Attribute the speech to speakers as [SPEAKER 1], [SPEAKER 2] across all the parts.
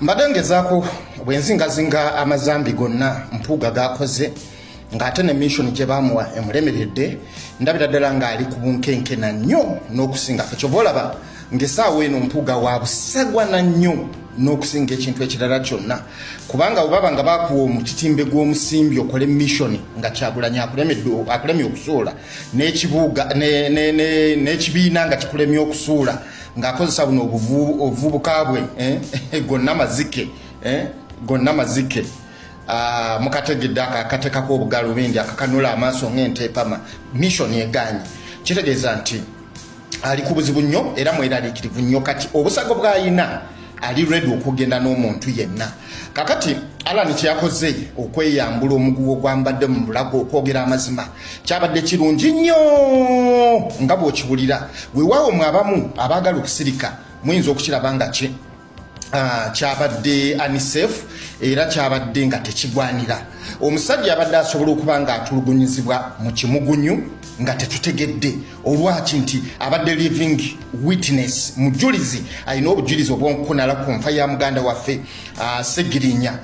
[SPEAKER 1] Mbadde ngezaako bwe nzingazinga amazambi gonna Mpuuga g'akoze, ng'ate ne mission gye baamuwa emulemeredde, ndabira ddala ng'ali ku bunkenkena nnyo n'okusinga ffe. Kyova olaba ng'essaawa eno Mpuuga wa busagwana nnyo n'okusinga ekintu ekirala kyonna, kubanga bwe baba nga bakuwa omutitimbe gw'omusimbi okole mission nga Kyagulanyi akulemye okusuula, n'ekibuga n'ekibiina nga kikulemye okusuula, ng'akozesa buno obuvubuka bwe, gonna mazike, gonna mazike. Mukategedde akatekako obugalubindi akakanula amaaso ng'ente epama, mission egaanye. Kitegeeza nti ali ku buzibu nnyo era mweraliikirivu nnyo. Kati obusago bw'ayina, ali ready okugenda n'omuntu yenna. Kakati Alan kyeyakoze okweyambula omuguwo gwambadde mu bulago okwogera amazima kyabadde kirungi nnyo nga bw'okiwulira. Weewaawo mwe abamu abaagala okusirika muyinza okukiraba nga ki kyabadde unsafe era kyabadde nga tekigwanira. Omusajja abadde asobola okuba nga atulugunyizibwa mu kimugunyu nga tetutegedde olwaki nti abadde living witness, mujulizi, alina obujulizi obwonkunala ku nfa ya muganda waffe Segirinya.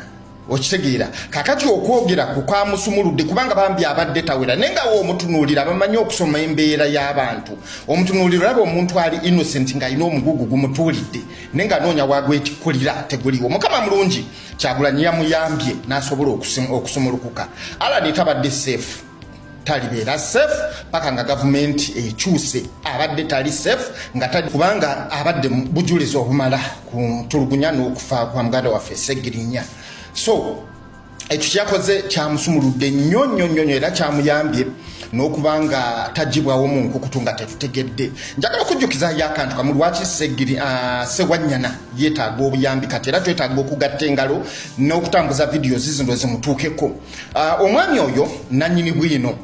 [SPEAKER 1] Okitegeera? Kakati okwogera kukwamusumuludde, kubanga bambi abadde tawera, naye nga omutunuulira, bamanyi okusoma embeera y'abantu, omutunuulira olaba omuntu ali innocent ng'alina omugugu gumutuulidde, naye ng'anoonya wagwetikkulira teguliwo. Mukama mulungi, Kyagulanyi yamuyambye n'asobola okusumulukuka. Alan tabadde safe, talibeera safe paka nga gavumenti ekyuse. Abadde tali safe nga tali, kubanga abadde bujulizi obumala ku ntulugunya n'okufa kwa muganda waffe Segirinya. So ekyo kyakoze kyamusumuludde nnyo nnyo nnyo nnyo, era kyamuyambye n'okuba nga tagibwawo mu nkukutu nga tetutegedde. Njagala okujjukizayo akantu kamu: lwaki Sewanyana yeetaaga obuyambi kati, era twetaaga okugatta engalo n'okutambuza videos zino zimutuukeko. Omwami oyo nannyini bwino,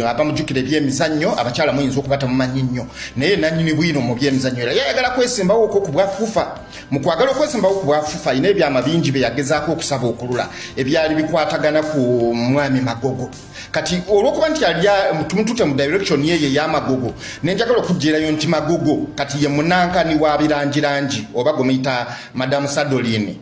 [SPEAKER 1] abamujjukira ebyemizannyo, abakyala muyinza okuba temumanyi nnyo, naye nannyini bwino mu byemizannyo, era yayagala kwesimbawoko ku bwa FUFA. Mu kwagala okwesimbawo ku bwa FUFA, alina ebyama bingi bye yagezaako okusaba okulula ebyali bikwatagana ku mwami Magogo. Kati olwokuba nti yali tumutute mu direction yeyo ey'Amagogo, nenjagala okugirayo nti Magogo kati ye munankani wa Birangirangi, oba gwe muyita Madamu Sadoline,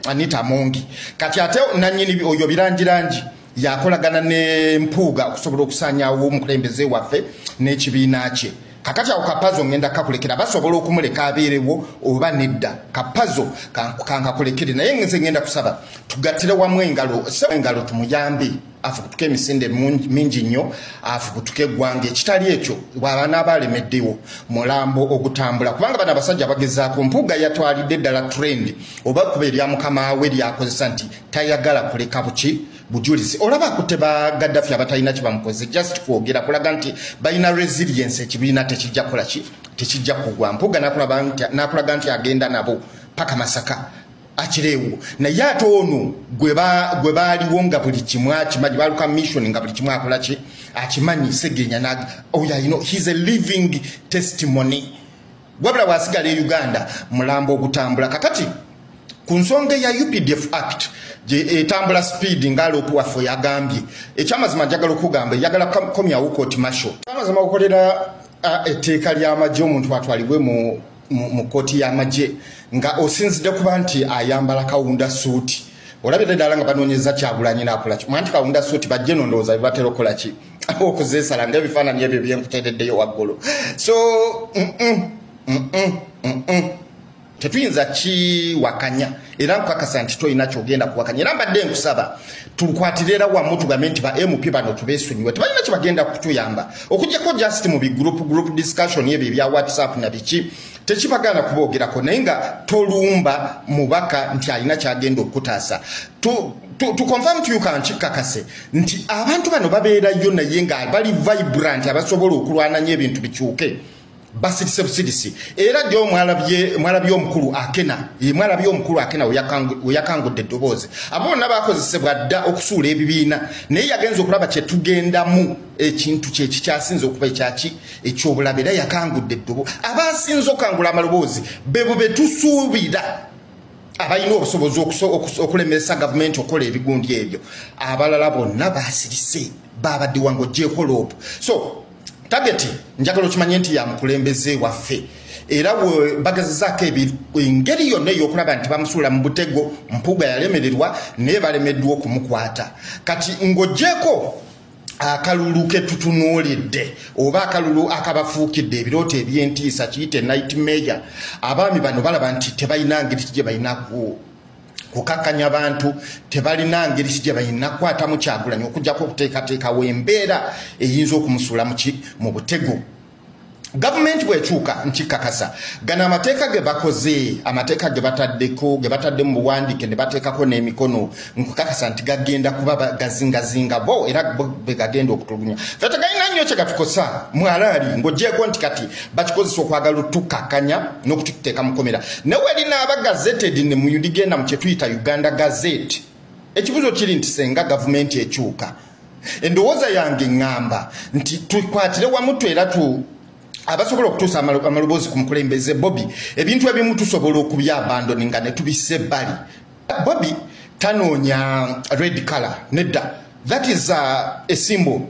[SPEAKER 1] Anita Mongi. Kati ate nanyini oyo Birangirangi yakolagana ne Mpuuga okusobola okusaanyaawo omukulembeze waffe n'ekibiina kye. Kakati awo kapazo ngenda kakulekera, basobola okumuleka abeerewo oba nedda, kapazo kankakulekere. Naye nze ngenda kusaba tugattire wamu engalo, engalo tumuyambe afukutuke emisinde mingi nnyo, afukutuke eggwanga. Ekitali ekyo, bw'aba n'aba alemeddewo, mulambo ogutambula, kubanga bano abasajja bagezaako. Mpuuga yatwalidde ddala trend oba kuba erya mukama we lyakozesa nti tayagala kuleka buki bujulizi. Olaba akutte ba Gaddafi abatalina kye bamukoze, just kwogera kulaga nti balina resilience, ekibiina tekijja kukola ki, tekijja kugwa. Mpuuga n'akulaga nti agenda nabo paka Masaka akireewo. Naye ate ono gwe baaliwo nga buli kimu akimanyi, baluka mission nga buli kimu akola ki, akimanyi. Segenya oyo alina, he's a living testimony. Wabula bwasigala e Uganda, mulambo ogutambula. Kakati ku nsonga ya UPDF Act gye etambula speed nga LOP waffe yagambye, ekyamazima njagala okugamba eyagala komyawo court martial. Ekyamazima, okukolera etteeka ly'amagye, omuntu atwalibwe mu kooti y'amagye nga osinzidde kuba nti ayambala kawunda suuti. Olabira ddala nga banoonyeza Kyagulanyi n'akola ki mwanti kawunda suuti, bajje nondowooza bebatera okukola ki, okuzeesala ngaebifaananyi ebyo byenkuteereddeyo waggulu. So tetuyinza kiwakanya, era nkukakasa nti tolina kyogenda kuwakanya. Era mbadde nkusaba tukwatire era wamu, tugambe nti ba MP bano tubeesonyiwe, tebalina kyebagenda kutuyamba okuggyako just mu bigroup group discussion ebyo ebya WhatsApp na biki. Tekibagaana kuboogerako, naye nga tolumba mubaka nti alina kyagenda okutaasa. To confirm to you, kankikakase nti abantu bano babeerayo naye nga bali vibrant, abasobola okulwananya ebintu bikyuke, basirise busirisi. Era gyo mwalabye omukulu Akena, mwalabye omukulu Akena weyakangudde eddoboozi. Abo bonna bakozesebwa dda okusuula ebibiina, naye yagenza okulaba kyetugendamu, ekintu kyekikyasinze okuba ekyaki ekyobulabe, era yakangudde eddobo. Abasinze okukangula amaloboozi bebo betusuubira abalina obusobozi okulemesa gavumenti okukola ebigundi ebyo. Abalala bonna basirise, babadde wange ogyeko LOP. So target njagala okimanye nti yamukulembeze waffe. Era bagezezaako engeri yonna ey'okulaba nti bamusuula mu butego. Mpuuga yalemererwa, naye balemeddwa okumukwata. Kati ng'oggyeko akalulu ke tutunuulidde oba akalulu akabafuukidde ebirooto eby'entiisa, kiyite nightmare, abaami bano balaba nti tebalina ngeri ki gye balina kukakkanya bantu, tebalina ngeri ki gye balina kukwatamu Kyagulanyi okuggyako okuteekateekawo embeera eyinza okumusuula mu butego. Gavumenti bwekyuka, nkikakasa gano amateeka ge bakoze, amateeka ge bataddeko, ge batadde mu buwandiike ne bateekako n'emikono, nkukakasa nti gagenda kuba gazingazinga bo era be gagenda okutulugunya. Ffe tegalina nnyo kye gatukosa mwalaali, ng'oggyeko nti kati bakikozesa okwagala otukakkanya n'okututeeka mu kkomera. Naye werinaaba gazetted ne muyuligenda mu kye tuyita Uganda Gazette, ekibuuzo kiri nti senga gavumenti ekyuka, endowooza yange ŋŋamba nti tukwatire wamu twera tu abasobola okutuusa amaloboozi ku mukulembeze Bobi. Ebintu ebimu tusobola okubyabandoninga ne tubissa ebbali. Bobi tanoonya red color, nedda. That is a symbol,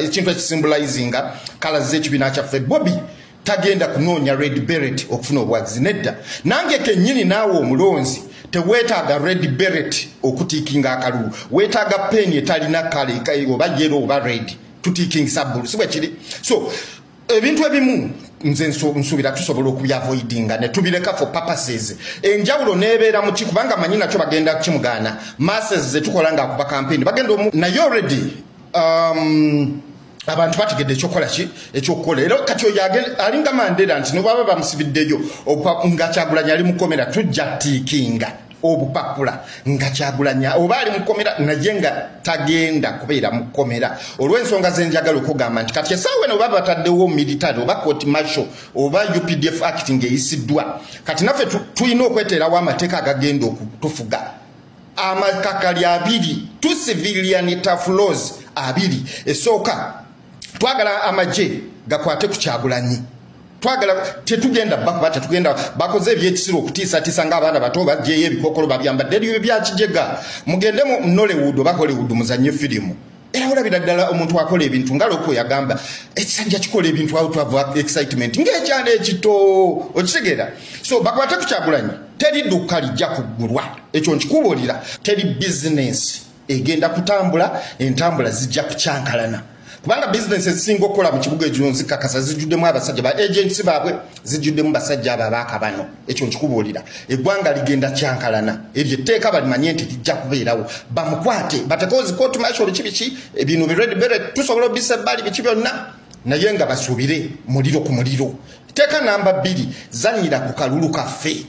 [SPEAKER 1] ekintu ekisimbolizinga colors z'ekibiina kyaffe. Bobi tagenda kunoonya red beret okufuna obuwagizi, nedda. Nange kennyini naawe omulonzi teweetaaga red beret okutiikinga akalulu, weetaaga peni etalina kale oba yellow oba red, tutiikingisa bbulu, si bwe kiri? So ebintu ebimu nze nsuubira tusobola okubyavoidinga ne tubireka for purposes enjawulo n'ebeera muki, kubanga manyi nakyo bagenda kimugaana. Masses zetukola nga akuba campaign bagenda naye already abantu bategedde ekyokukola ki, ekyokukola. Era kati oyo alinga Mandela nti nobaba bamusibiddeyo nga Kyagulanyi ali mukomera, tujja tiikinga obupapula nga Kyagulanyi oba ali mukomera, naye nga tagenda kubeera mukomera olw'ensonga zenjagala okugamba nti kati essaawa eno oba bataddewo military oba court martial oba UPDF Act ng'eyisiddwa, kati naffe tulina okweteerawo amateeka agagenda okutufuga. Amakakali abiri, two civilian tough laws abiri. Esooka, twagala amagye gakwate ku Kyagulanyi. Twagala, tetugenda bakuba, tetugenda. Bakoze ebyekisiro okutiisatiisa ng'abaana bato, bajjeyo ebikokolo babyambadde ebyo byakijega. Mugende mu Nollywood oba Hollywood muzanye firimu, era olabira ddala omuntu akola ebintu nga Loko yagamba ekisajja kikola ebintu out of excitement ng'ekyana ekito, okitegeera? So bakwate ku Kyagulanyi. Teri dduka lijja kuggulwa, ekyo nkikubuulira. Teri bizinensi egenda kutambula, entambula zijja kukyankalana, kubanga bizinensi ezisinga okukola mu kibuga ekyo nzikakasa zijjuddemu abasajja ba agents baabwe, zijjuddemu basajja abo abaakabano. Ekyo nkikubuulira, eggwanga ligenda kyankalana. Eryo etteeka balimanye nti lijja kubeerawo. Bamukwate, batekewo zi court martial, biki biki, ebino bi red beret tusobola obisa ebbali, biki byonna, naye nga basuubire muliro ku muliro. Etteeka namba 2, zannyira ku kalulu kaffe.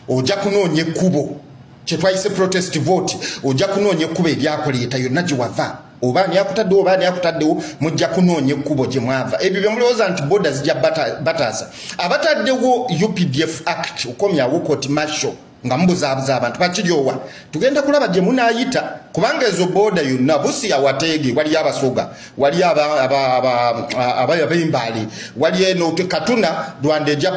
[SPEAKER 1] Ojja kunoonya ekkubo kyetwayise protest vote, ojja kunoonya ekkubo eryakuleeta yonna gye wava, oba ani akutaddewo oba ani akutaddewo, mujja kunoonya ekkubo gye mwava. Ebyo bye mulowooza nti boda zijja bataasa, abataddewo UPDF Act okomyawo court martial nga mubuzaabuza abantu bakiryowa, tugenda kulaba gye munaayita, kubanga ezo boda yonna Busia wateege, waliyo Abasoga, waliyo ab'Embaale, waliyo eno Katuna, Rwanda ejja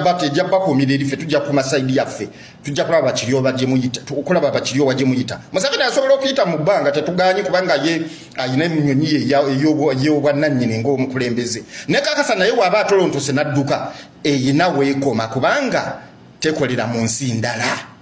[SPEAKER 1] bakuumira eri. Ffe tujja kuma side yaffe, tujja kulaba bakiryowa gye muyita, okulaba bakiryowa gye muyita. Museveni asobola okuyita mu bbanga, tetugaanyi, kubanga ye ayina ennyonyi ye ey'obwannannyini ng'omukulembeze, ne kakasa naye waaba atolontose n'adduka, eyina weekoma, kubanga tekolera mu nsi ndala.